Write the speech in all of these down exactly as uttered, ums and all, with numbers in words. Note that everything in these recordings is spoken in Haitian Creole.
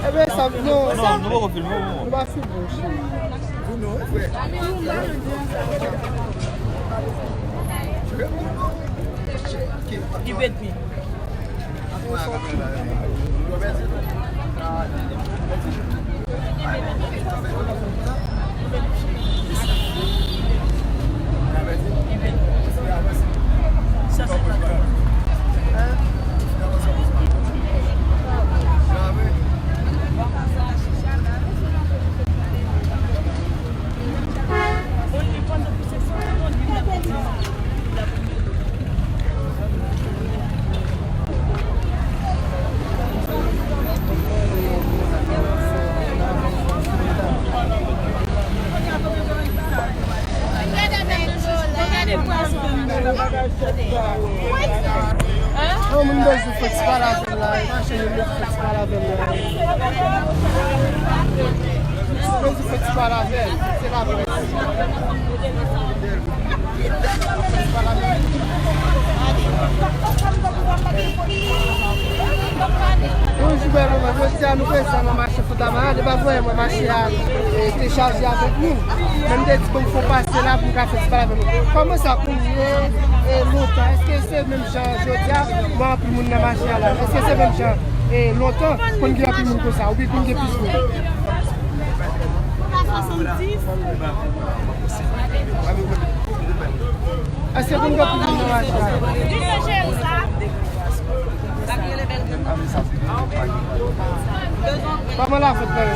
Ebe, sa, non, non, nou poko filme, non. Nou pa filme, cheri. Give it me. Yon moun bezwen fè ti pale avè l la, e mache yon bezwen fè ti pale avè l la. Bezwen fè ti pale avè l, se la vrè. Bonjou, bèl manman. Jodi a nou prezan nan mache Fontamara. Depi avanyè mwen mache a, e, te chaje avèk moun. Men m te di pou m fè yon pase la pou m ka fè ti pale avè nou. Kòman sa konn ye, e, lontan? Èske se menm jan jodi a, mwen anpil moun nan mache a la? Èske se menm jan, e, lontan, konn gen anpil moun konsa? Oubyen konn gen plis moun? Èske konn gen anpil moun nan mache a? Kòman la fèt la ye?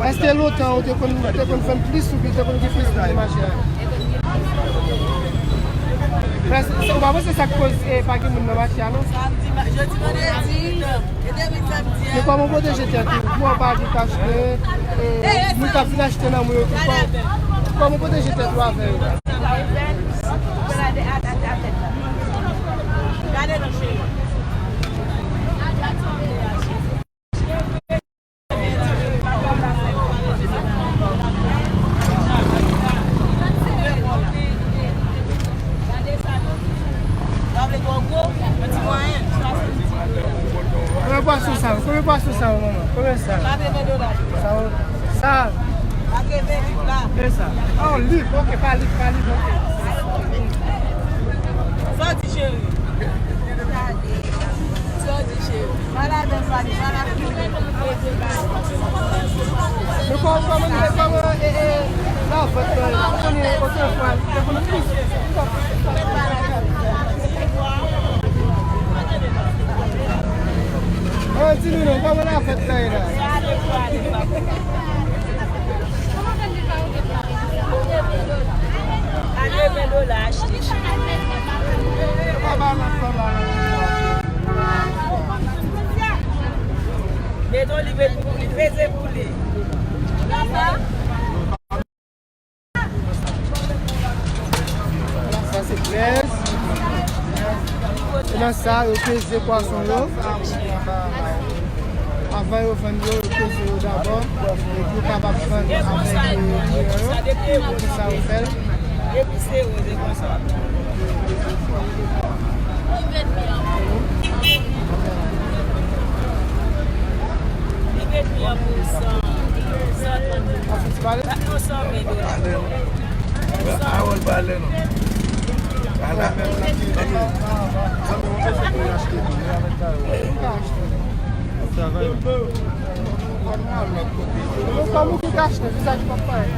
Èske lontan ou te konn, te konn fè plis oubyen te konn gen plis moun nan mache a? Prèske, ou pa panse sa k koz, e, pa gen moun nan mache a, non? Samdi, ma-, jodi, vandredi. Men kòman w pwoteje tèt ou? Pou w pa vin achte, e, moun k ap vin achte nan men w yo tou, kòman w pwoteje tèt ou avè yo? Gade non, cheri. Konbyen pwason sa yo? Konbyen pwason sa yo, manman? Konbyen sa? Sa yo? Sa? E sa? Oh, liv. Ok, pa liv, pa liv, ok. Sa w di, cheri? Sa w di, cheri? Men kòman, kòman, kòman, e, e, lavant lan, ou konnen, otrefwa, te konn plis. An, di nou non, kòman lavant lan ye la? Gade ven dola, cheri. Mete oliv epi pou li, peze pou li. Sa se pèz. E nan sa, yo peze pwason yo. Avan yo vann yo, yo peze yo dabò. Epi yo kapab vann avèk, e, kliyan yo. Se konsa yo fè l. Depi se yo, se konsa. Li met mi an pou san, san trant. Sa nou san mil dola. Pawòl pale non. Ala. Zanmi, mwen bezwen pou achte tou. Travay. Bon, kòm ou ki kache, vizaj pa parèt.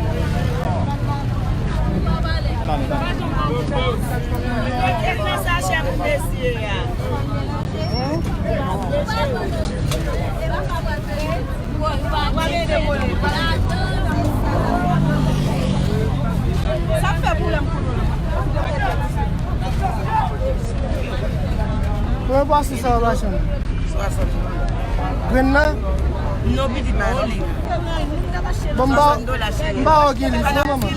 Kèk nan sachè pou mesye a. Sa fè pwoblèm pou nou. Konbyen pwason sa yo, machann? Swasant. Grenn nan? Non, pitit, pa yon liv. Bon, m pa, swasant dola, cheri. M pa wè gen liv non, manman.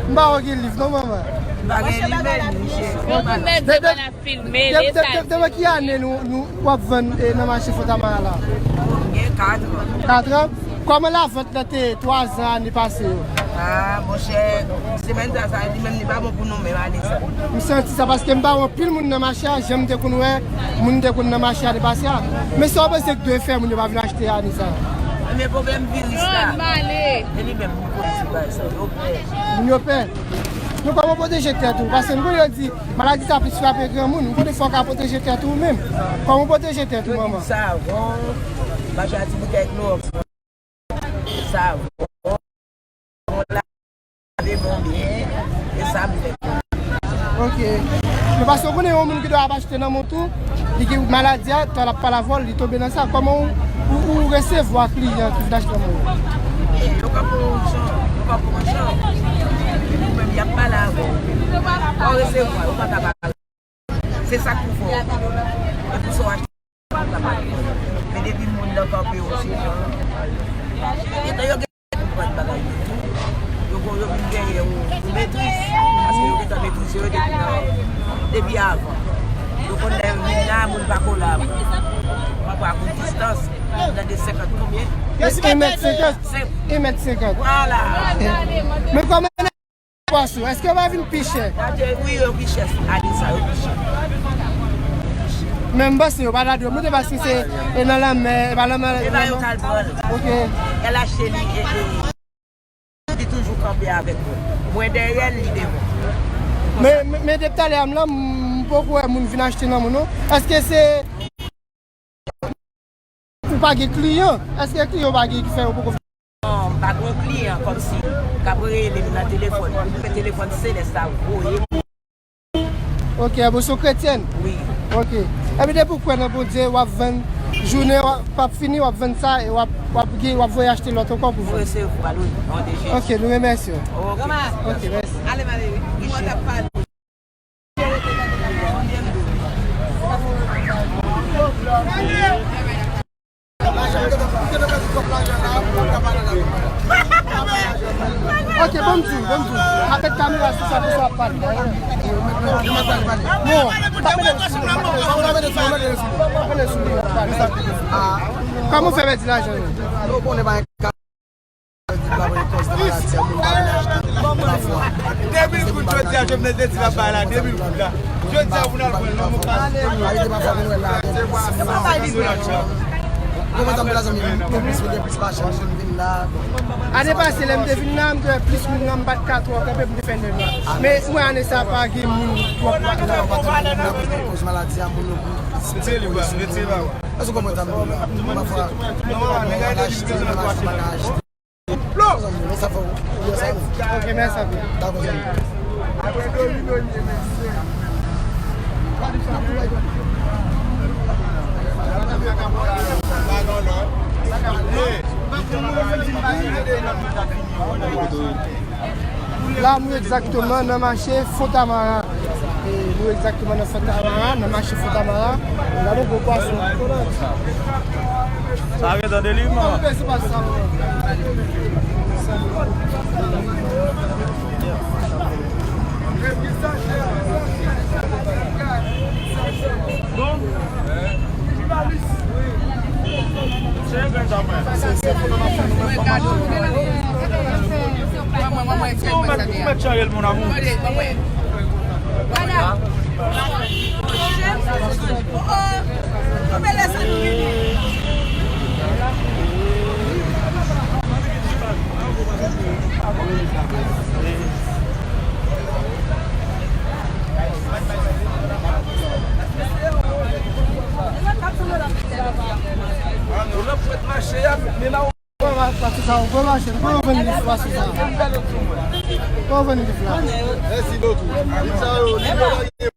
M pa wè gen liv non, manman. M pa gen liv, men, cheri. Depi, depi, depi ki ane nou, nou w ap vann, e, nan mache Fontamara la? Gen kat an. Kat an? Kòman lavant lan te ye twa zan ane pase yo? Ah, monchè, semèn sa, sa, li menm, li pa bon pou nou menm, ane sa. M santi sa paske m pa wè anpil moun nan mache a, jan m te konn wè moun te konn nan mache a ane pase a. Men sa w panse ki dwe fè moun yo pa vin achte ane sa? Men pwoblèm viris la. E li menm, li koz bagay sa, yo pè. Moun yo pè. Men kòman w pwoteje tèt ou? Paske m konn yo di, maladi sa plis frape granmoun. M konnen fò w ka pwoteje tèt ou menm. Kòman w pwoteje tèt ou, manman? Yo di savon, mache a ti boutèy klowòks. Savon, lave men w byen, e sa m fè. Ok. Men paske w konnen yon moun ki dwe ap achte nan men w tou, li gen maladi a, tan l ap pale avè w, li tonbe nan sa. Kòman w, ou, ou resevwa kliyan ki vin achte nan men w? E, yo ka pran yon jan, yo ka pran yon jan. Epi ou menm, y ap pale avè w. Ou resevwa, yo pa ka pale. Se sa k pou fè w. E pou sa w achte. Men depi moun nan kanpe yon sou jan, gentan yo gen pou pran bagay yo tou. Yo kon yo vin genyen yon, yon metris. Paske yo gentan metrize yo depi nan, depi avan. Yo konn lè yo vin la, moun pa kolab. Papa, pou distans, nan de senkant konbyen? Yon mèt senkant. Yon mèt senkant. Vwala. Men kòman Pòs ou, èske yo pa vin pi chè? Gade, wi, yo pi chè, ane sa, yo pi chè. Men m panse yo pa ta dwe monte paske se, e nan lanmè, e pa lanmè. E pa yo k al pran l. Ok. El achte li, e, e, li toujou kanpe avèk mwen. Mwen dèyè l, li devan. Men, men, men depi talè a m la, m poko wè moun vin achte nan moun, non. Èske se Ou pa gen kliyan? Èske kliyan ou pa gen ki fè yo poko vin? Non, m pa gen kliyan kòmsi k ap rele m nan telefòn. M fè telefòn Selès la voye. Ok, bon, se yon kretyèn? Wi. Ok. Epi depi w kwè nan Bondye, w ap vann jounen, w ap, p ap fini, w ap vann sa, e w ap, w ap gen, w ap voye achte lòt ankò pou vann. Mwen resevwa l, wi, o non de Jezi. Ok, nou remèsye w. Ok. Ok, mèsi. Ale, m ale, wi. Mwen t ap pale. Ok, bon, m di w, bon, m di w. Avèk kamera sou sa, pou sa ap pale. Non, pa mete l sou li, pa mete l sou li, pa mete l sou li, pa mete l sou li. Kòman w fè pèdi lajan yo? De mil goud jodi a, Jovenel te di l ap bay la, de mil goud la. Jodi a, pou n al pran l, non, mwen pa. Ane pase, lè m te vin la, m te wè plis moun nan, m pa t ka twò kanpe pou m te fè nèg la. Men, mwen, ane sa, pa gen moun twòp la. Retire li, bro, retire la. Èske w konprann sa m di w la? Pafwa, nèg la di li bezwen nan twòp. Zanmi, men sa fò ou fè sa, wi. Ok, mèsi anpil. Dakò, zanmi. La, nou egzakteman nan mache Fontamara. E, nou egzakteman nan Fontamara, nan mache Fontamara. Gade yon gwo pwason. Sa gen tande li, man. Bon. Ou mèt, ou mèt chanje l, mon amour. Pati sa, ou gwo mache, ou vann lif la sou sa. Ou vann lif la. Mèsi bokou. Lif sa yo, lif yo pa gen.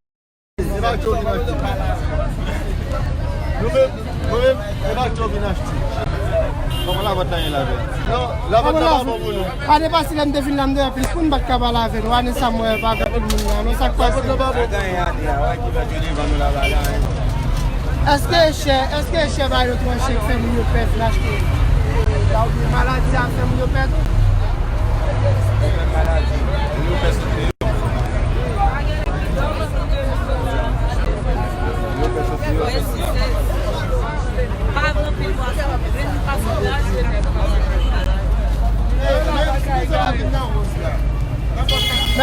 Se pa cho ki n achte. Nou menm, mwen menm, se pa cho ki n achte. Kòman lavant la ye la menm? Non, lavant la pa bon pou nou. Ane pase lè m te vin la, m te wè plis moun pa t ka pale avè nou. Ane sa, m wè pa gen moun la. Non, sa k pase? Lavant la pa bon pou nou. Èske e chè, èske e chè bagay yo tranche k fè moun yo pè vin achte? Oubyen maladi a fè moun yo pè tou? Maladi, moun yo pè sot.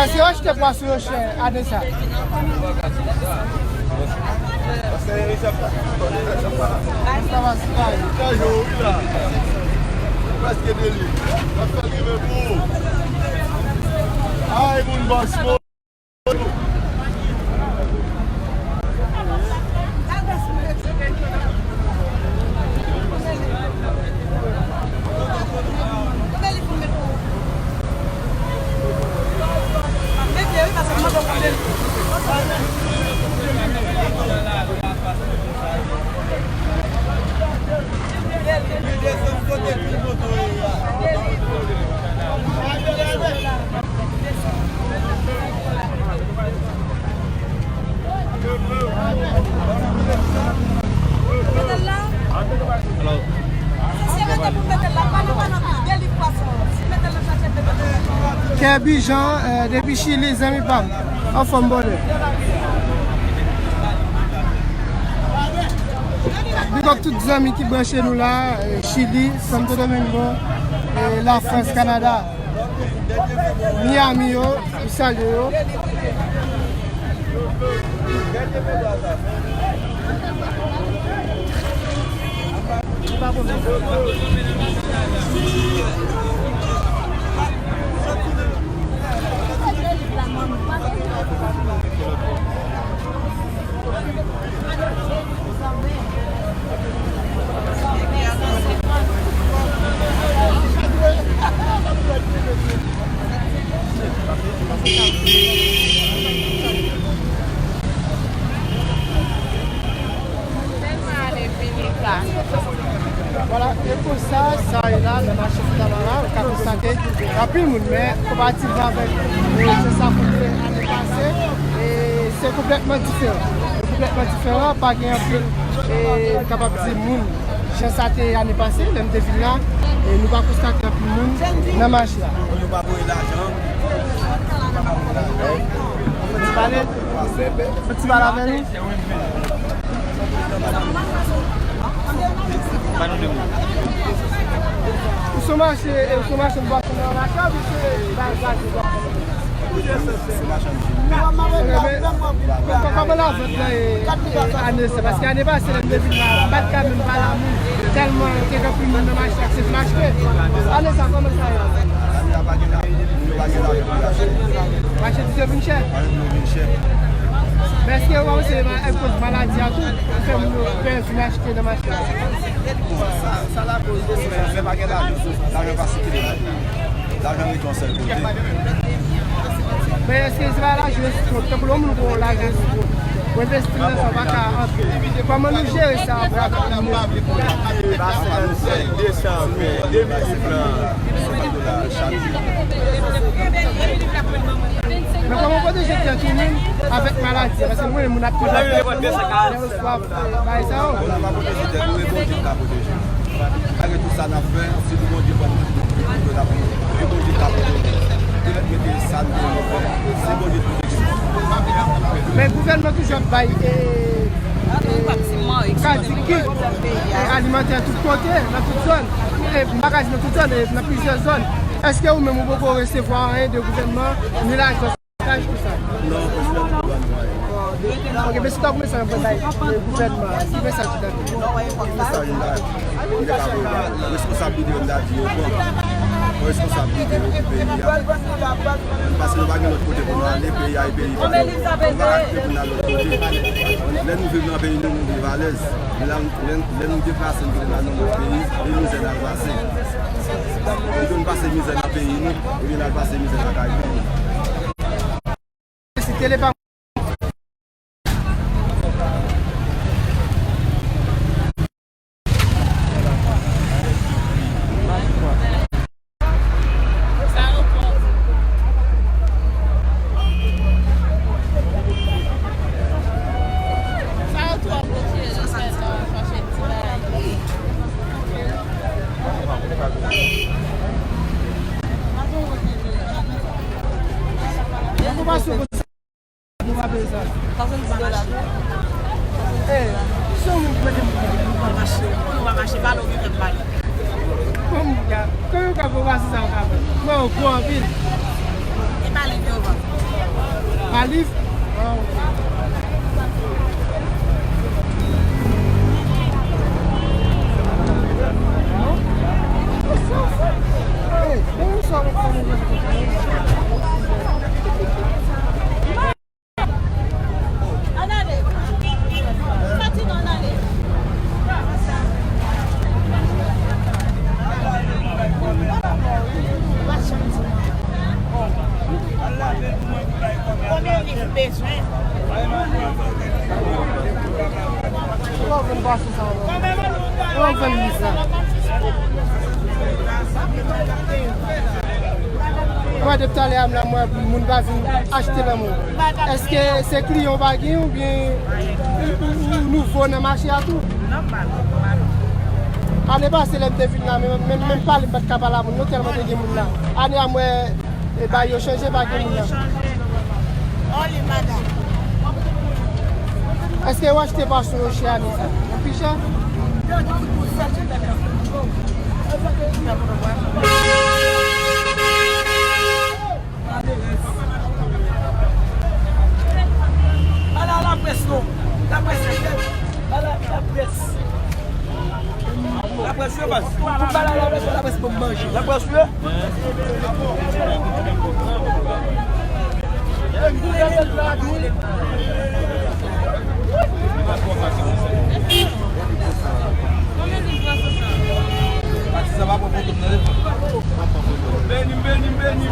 Èske yo achte pwason yo chè, Adessa? Ay, moun bòs, mo. Kèbi Jan, eh, depi Chili, zanmi pa m. Anfòm, brother. Big up tout zanmi ki branche nou la, eh, Chili, Santo Domingo, eh, Lafrans, Kanada. Miami yo, m salye yo. Vwala, e konsa, sa ye la, nan mache Fontavara, ou ka konstate, anpil moun, men, konparativman avèk, eh, jan sa fonksyone ane pase, e se konplètman diferan. Se konplètman diferan, pa gen anpil, e, m kapab di moun, jan sa te ye ane pase, lè m te vin la, e nou pa konstate anpil moun nan mache a. Moun yo pa voye lajan. Fò ti pale, fò ti pale avè nou. Ou sou mache, ou sou mache bwason nan mache a, ou se bay gaze bwason nan? Kòman lavant lan ye, e, ane sa? Paske ane pase, lè m te vin la, m pa t ka menm pale a moun. Tèlman te gen anpil moun nan mache a, se pou m achte. Ane sa, kòman sa ye? Machandiz yo vin chè. Men èske ou pa panse se akoz maladi a tou ki fè moun yo pè vin achte nan mache a? Sa, sa lakoz de sa, men pa gen lajan. Lajan pa sikile. Lajan rete yon sèl kote. Men èske se pa lajan eskwòt? Tankou lè yon moun gen yon lajan eskwòt, ou envesti nan sa, ou pa ka antre. Kòman nou jere sa pou avèk moun? Ba senkannsèt, desann, de mil franc. Men kòman w pwoteje tèt ou menm avèk maladi a? Paske nou konnen moun ap toujou ap pèdi, lè yo swav, bagay sa yo. Bon, nou pa pwoteje tèt nou, e Bondye ki ka pwoteje nou. Malgre tout sa n ap fè, si pou Bondye pran nou, nou ap viv, e Bondye ka pwoteje nou. Petèt mete sa n bezwen fè, si Bondye pwoteje nou. Men gouvènman toujou ap bay, e, e, kadi kit, e, alimantè tout kote, nan tout zòn. E, m pa ka di nan tout zòn, e, nan plizyè zòn. Èske ou menm ou poko resevwa anyen de gouvènman, ni lajan, staj, tout sa? Non, franchman, m pa ban nou anyen. Ok, men si w ta pran mesaj w ap bay, e, gouvènman, ki mesaj ou ta bay? Ki mesaj m ta bay? M te ka voye ba responsab yo, m ta di yo pran responsabilite yo pou peyi a. Paske nou pa gen lòt kote pou nou ale, peyi a e peyi pa nou. Nou pa ka kite pou n al lòt kote. Lè nou viv nan peyi nou, nou viv alèz. Lè, lè, lè nou deplase, nou vin al nan lòt peyi, e mizè n al pase. Plito n pase mizè nan peyi nou, ebyen n al pase mizè lakay nou. Si tele pa Yon konpasyon pou sa. Nou pa peye sa. Swasanndis dola. Eh, se yon moun ki mete moun ki pa mache. Pou nou pa mache, pale w gen fè m pale. Bon, moun ka, kòman yo ka fè w pase sa yo ka fè? Mwen, yo gwo anpil. E pale m yo van. Maliv? Ah, ok. Hey, ben, sa va. Ann ale. Soti non, ann ale. Konbyen liv ou bezwen? Ou ap vann pwason sa, ou ap vann liv sa. Mwen, depi talè a, m la, mwen, moun pa vin achte nan mwen. Èske se kliyan w pa gen oubyen ou, ou, ou nouvo nan mache a tou? Ane pase, lè m te vin la, menm, menm, menm pale, m pa t ka pale a moun, non, tèlman te gen moun la. Ane a, mwen, e, bagay yo chanje, pa gen moun la. Èske yo achte pwason yo chè ane sa? Yo pi chè? Ala laprès non. Laprès, ala laprès. Laprès yo baz. Tout bagay laprès, laprès pou manje. Laprès yo. Beni m, beni m, beni m.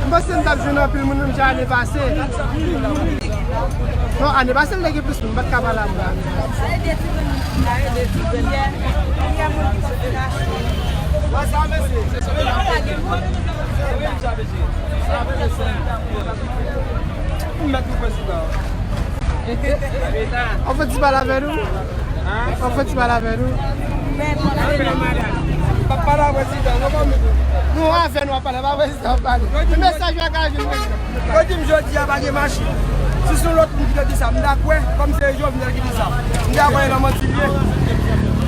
M panse m t ap jwenn anpil moun menm jan ane pase. Non, ane pase, m te gen plis moun, m pa t ka pale a moun la. Ou fè ti pale avè nou? Ou fè ti pale avè nou? Pa pale a prezidan, non, pa mete. Nou avè nou ap pale, pa prezidan ap pale. Men mesaj yo a ka jwenn prezidan. Yo di m jodi a pa gen machin. Si se yon lòt moun ki te di sa, m ta kwè, kòm se Jovenel ki di sa, m ta kwè nan manti l ye.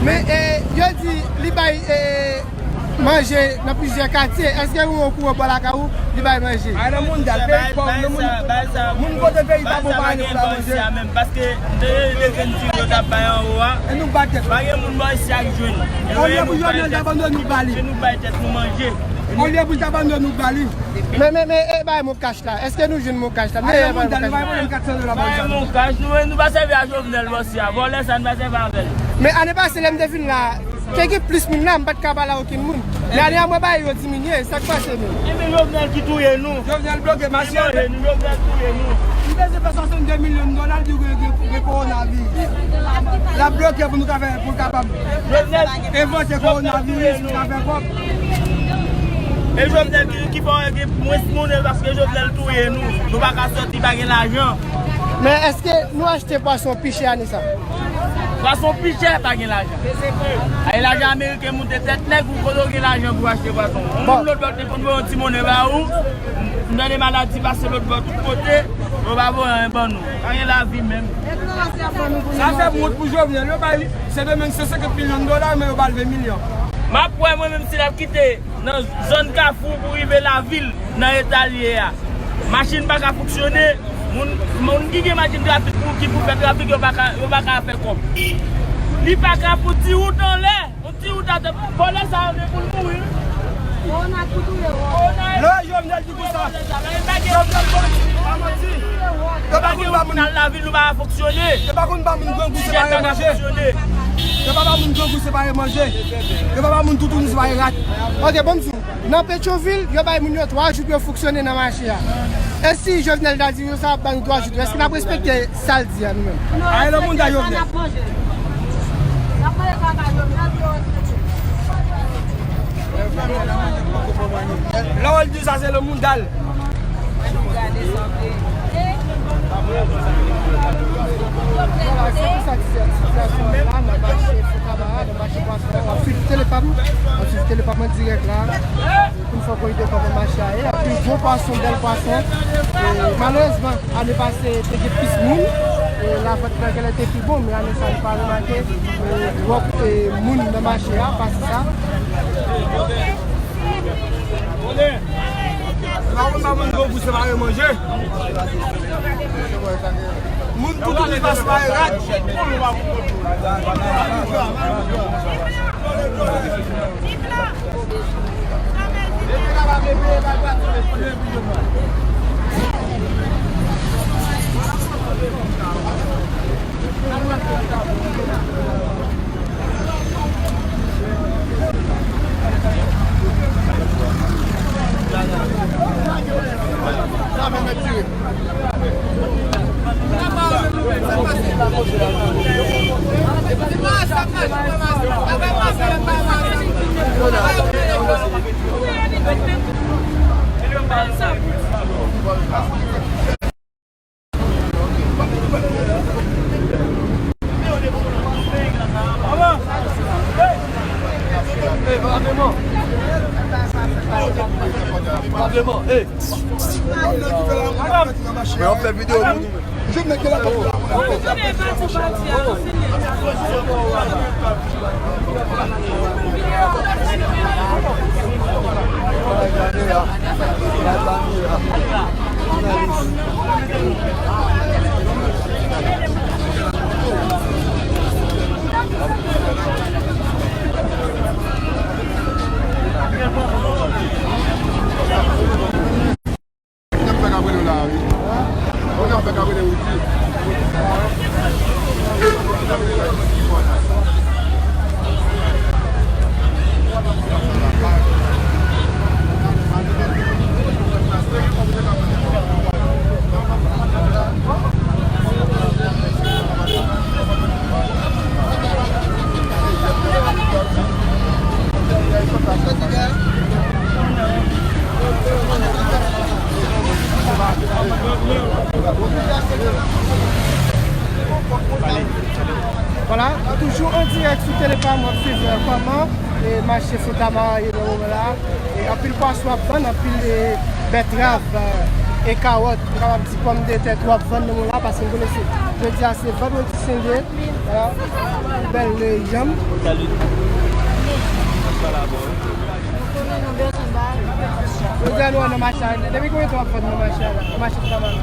Men, e, yo di li bay, e, manje nan plizyè katye. Èske ou okouran bò lakay ou, li bay manje? Ay, nan moun dal, peyi pòv, nan moun, moun kote peyi pa bon, pa gen pou la manje. Paske m te tande di yo t ap bay anwo a. E nou bat tèt. Pa gen moun bò isi a ki jwenn. Olye pou Jovenel ta ban nou, nou ba li. Se nou bay tèt nou manje. Olye pou l ta ban nou, nou ba li. Men, men, men, e bay mwen kach la. Èske nou jwenn mokaj la? Pa gen mokaj, nou pa gen pwoblèm kat san dola. Pa gen mokaj, nou, nou pa sèvi a Jovenel bòs ya. Vòlè sa, nou pa sèvi avè l. Men ane pase, lè m te vin la, te gen plis moun la, m pa t ka pale a okenn moun. Men ane a, mwen ba yo diminye, sa k pase menm? Ebyen, Jovenel ki touye nou. Jovenel bloke mache. Li manje nou, Jovenel touye nou. Li bezwen fè swasannde milyon dola, li di gen, gen, gen kowonaviris. L ap bloke pou nou ka fè, pou l kapab envante kowonaviris, pou l ka fè kòb. E Jovenel ki, ki fè gen mwens moun paske Jovenel touye nou. Nou pa ka soti, pa gen lajan. Men èske nou achte pwason pi chè ane sa? Pwason pi chè, pa gen lajan. Ay, lajan ameriken moute tèt nèg, ou kote w gen lajan pou achte pwason? Yon moun lòt bò te konn voye yon ti monnen ba ou, m tande maladi pase lòt bò tout kote, yo pa voye anyen ban nou. Pa gen lavi menm. Sa fè m wont pou Jovenel, yo bay Sendomeng san senkant milyon dola, men yo ba l ven milyon. M ap wè mwen menm si l ap kite nan zòn Kafou pou rive lavil, nan eta l ye a. Machin pa ka fonksyone. Moun, moun ki gen machin trafik pou, ki pou fè trafik, yo pa ka, yo pa ka fè kòb. Li pa ka fouti wout anlè. Yon ti wout atè, vòlè sa yo gen pou l mouri. Lè Jovenel di konsa, Jovenel bandi, pa manti. Yo pa konn ba moun al lavil, nou pa fonksyone. Yo pa konn ba moun grangou separe manje. Yo pa ba moun grangou separe manje. Yo pa ba moun toutouni separe rat. Ok, bon, m di w, nan Petyonvil, yo bay moun yo twa jou pou yo fonksyone nan mache a. E si Jovenel ta di yo sa ap ba nou twa jou tou, èske n ap respekte sa l di a nou menm? Ay, nan moun ta Jovenel. Lè w di sa, se le moun dal. Vwala, se pou sa ti sitiyasyon an la, nan mache Fon Kamara, nan mache pwason an, w ap swiv Tele Pam, w ap swiv Tele Pam an dirèk la, pou n fè w konnen kòman mache a ye. Anpil gwo pwason, bèl pwason. E, malerezman, ane pase, te gen plis moun. E, lavant nan genlè te pi bon, men ane sa, nou pa remake, e, twòp, e, moun nan mache a, pase sa. La, ou pa vann gwo pou separe manje. Moun toutou ki pase pa rad. Men w ap fè videyo pou nou menm. N ap fè kabrile la, wi. N ap fè kabrile, wi. Vwala, toujou an dirèk sou Tele Pam, w ap swiv, e, kòman, e, mache Sentama ye nan moman la. E, anpil pwason ap vann, anpil, e, bètrav, e, e kawòt, m kapab di pòmdetè tou ap vann nan moman la, paske nou konnen se jodi a se vandredi sende. Vwala, bèl, e, janm. Jodi a nou nan mache a. Depi konbyen tan w ap vann nan mache a la? Nan mache Sentama la?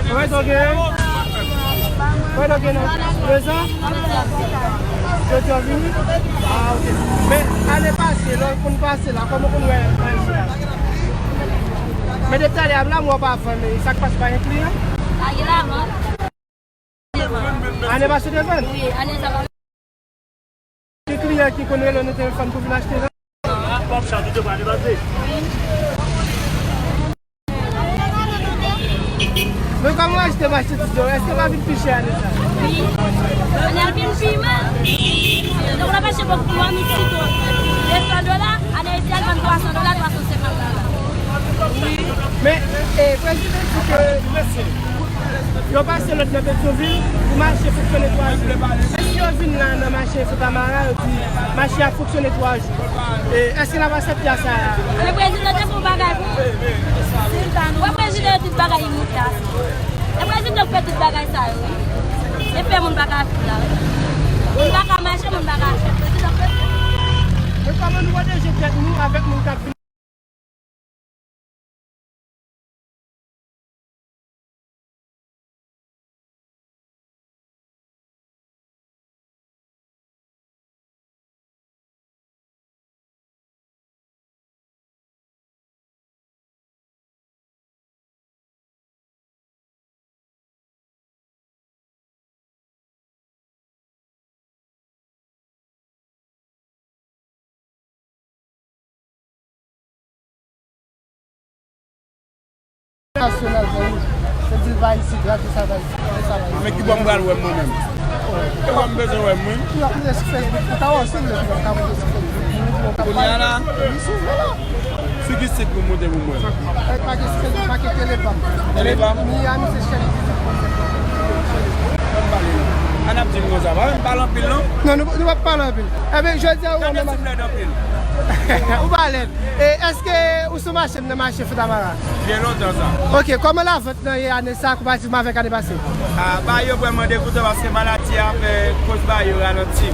Konbyen tan w gen? Konbyen tan w gen nan? Dezan? Jodi a w vini? Ah, ok. Men ane pase, lè w konn pase la, kòman w konn wè mache a? Men depi talè a m la, m wè w pa vann, men sa k pase, pa gen kliyan? Pa gen lavann. Ane pase w te vann? Wi, ane sa pa. Gen kliyan ki konn rele w nan telefòn pou vin achte la? Men kòman w achte machandiz yo, èske pa vin pi chè ane sa? Wi. Ane a vin pi mal. Donk, n ap achte pou twa mil sitwon. De san dola, ane isi a l vann twa san dola, twa san senkant dola. Men, e, prezidan di ke yo pase lòd nan Petyonvil pou mache fonksyone twa jou. Èske yo vin la nan mache Sentama a, yo di mache a fonksyone twa jou? E, èske n ap aksepte a sa? Men prezidan te fè yon bagay pou nou. Wè prezidan yo tout bagay imite a. E prezidan k fè tout bagay sa yo, wi. E fè moun pa ka viv la, wi. Moun pa ka mache, moun pa ka viv. Prezidan k fè sa. Men kòman nou pwoteje tèt nou avèk moun k ap vin Nasyonal, zanmi. Se di l pa isit, rate sa, pa isit, rate sa, pa isit. Men ki bò m pral wè m mwen menm? Ki bò m bezwen wè m, wi? Ou ap monte sou Facebook, ou ka wè w si w vle, ou ka monte sou Facebook. Kounye a la? Wi, si w vle la. Sou ki sit pou monte pou mwen? E, pa gen sou Facebook, pa gen Tele Pam. Tele Pam? Miami, se Shelly. Ban m pale non. An ap di m konsa, pa menm pale anpil non. Non, nou, nou p ap pale anpil. Ebyen, jodi a ou nan mache. Ou pa lèd. E èske ou sou mache m nan mache Fontamara? Byen lontan sa. Ok, kòman lavant lan ye ane sa konparativman avèk ane pase? Ah, bagay yo vrèman degoutan paske maladi a fè koz bagay yo ralanti.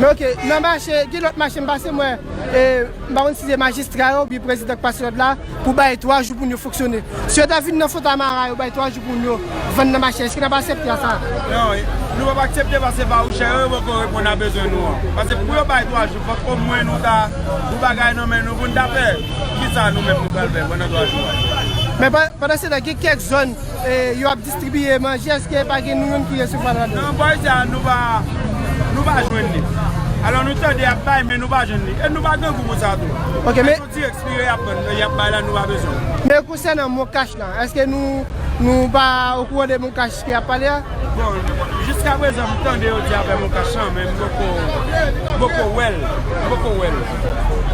Men ok, nan mache, gen lòt mache m pase m wè, e, m pa konn si se majistra yo oubyen prezidan k pase lòd la, pou bay twa jou pou n yo fonksyone. Si yo ta vin nan Fontamara, yo bay twa jou pou n yo vann nan mache, èske n ap aksepte a sa? Non, nou p ap aksepte paske pa ou chè yo, yo poko reponn a bezwen nou an. Paske pou yo bay twa jou, fòk omwen nou ta, yon bagay nan men nou pou n ta fè. Kisa nou menm nou pral fè pandan twa jou a? Men pa- pandan se tan, gen kèk zòn, e, yo ap distribiye manje, èske pa gen nou youn ki resevwa ladan? Non, bò isi a, nou pa, nou pa jwenn li. Alò, nou tande y ap bay, men nou pa jwenn li. E nou pa grangou pou sa tou. Ok, men Ti ekspire y ap vann, y ap bay la, nou pa bezwen. Men konsènan Moncash la, èske nou, nou pa okouran de Moncash ke y ap pale a? Bon, jiskaprezan, m tande yo di afè Moncash lan, men m poko, m poko wè l, m poko wè l.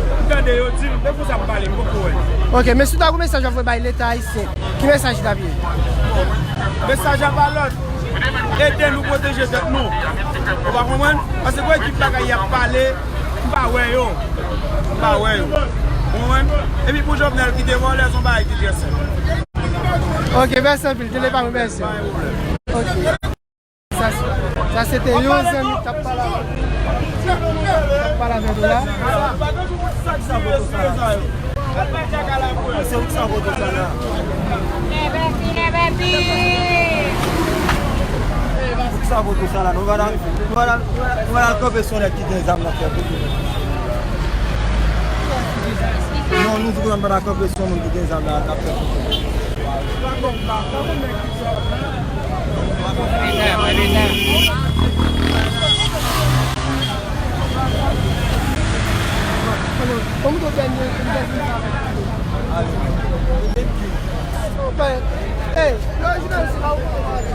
M tande yo di l, men pou sa m pale, m poko wè l. Ok, men si w ta gen yon mesaj w ap voye bay Leta ayisyen, ki mesaj li t ap ye? Mesaj la pa lòt, ede nou pwoteje tèt nou. Ou pa konprann? Paske gwo ekip bagay y ap pale, m pa wè yo. M pa wè yo. Ou konprann? Epi pou Jovenel kite vòlè, se yon bagay ki trè senp. Ok, mèsi anpil. Tele pa mwen, mèsi. Pa gen pwoblèm. Ok. Sa, sa se te yon zanmi k t ap pale avè, k t ap pale avè nou la. Se ou ki sa foto sa la. Ou ki sa foto sa la. Nou va nan, nou va nan, nou va nan kanpe sou nèg ki gen zam nan fè foto. Non, nou di nou pa ta kanpe sou moun ki gen zam nan ap fè foto. Hey, yo, jounalis la, ou konnen bagay.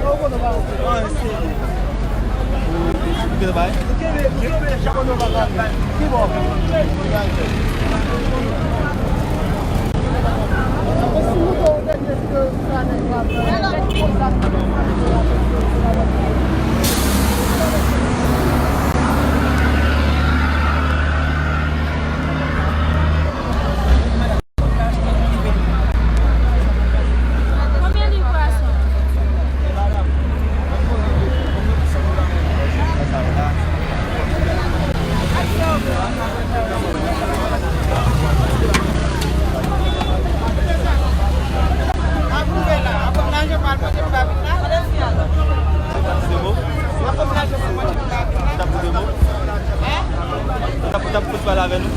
Ou konnen bagay. Ki bò? Konbyen liv pwason? Ou t ap fout pale avè nou?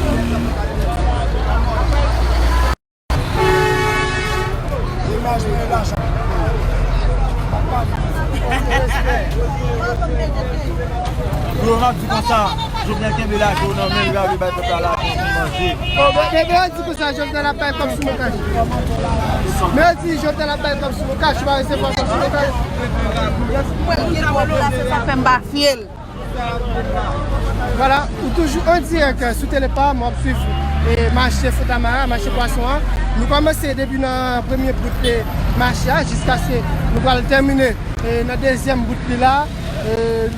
Yo, m ap di konsa, Jovenel kenbe lajan nan men l, li pa vle bay pèp la lajan pou manje. Oh, men, men, men yo di konsa, Jovenel ap bay kòb sou Moncash. Men yo di Jovenel ap bay kòb sou Moncash, li pa resevwa kòb sou Moncash. Mwen, mwen, mwen, sa fè m pa fye l. Vwala, ou toujou an dirèk sou Telepam, w ap swiv, e, mache Fontamara, mache pwason an. Nou kòmanse depi nan premye bout, e, mache a, jiskaske nou pral tèmine, e, nan dezyèm bout li la. E,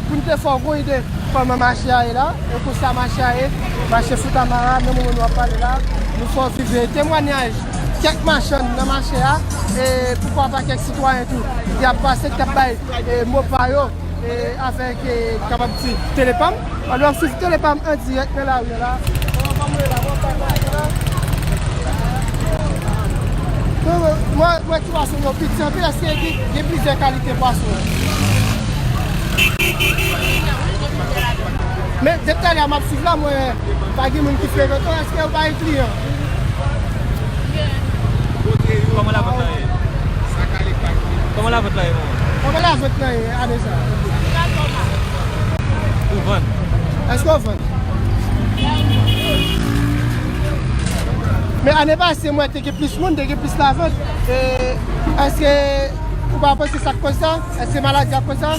pou n te fè w gon ide kòman mache a ye la, e konsa mache a ye, mache Fontamara, nan moman nou ap pale la, nou fè w viv, e, temwanyaj kèk machann nan mache a, e poukwa pa kèk sitwayen tou, ki ap pase, ki ap bay, e, mo pa yo. E avèk, e, kapab di, Telepam. Alò, swiv Telepam an dirèk nan lari a la. Mwen, mwen, mwen, ti pwason yo piti anpil, èske gen, gen plizyè kalite pwason? Men depi talè a m ap swiv la, mwen, pa gen moun ki frekante, èske yo pa gen kliyan? Kòman lavant la ye? Kòman lavant la ye, manman? Kòman lavant la ye ane sa? Ou vann? Èske w vann? Men ane pase, mwen te gen plis moun, te gen plis lavant. E èske ou pa panse sa k koz sa? Èske maladi a k koz sa?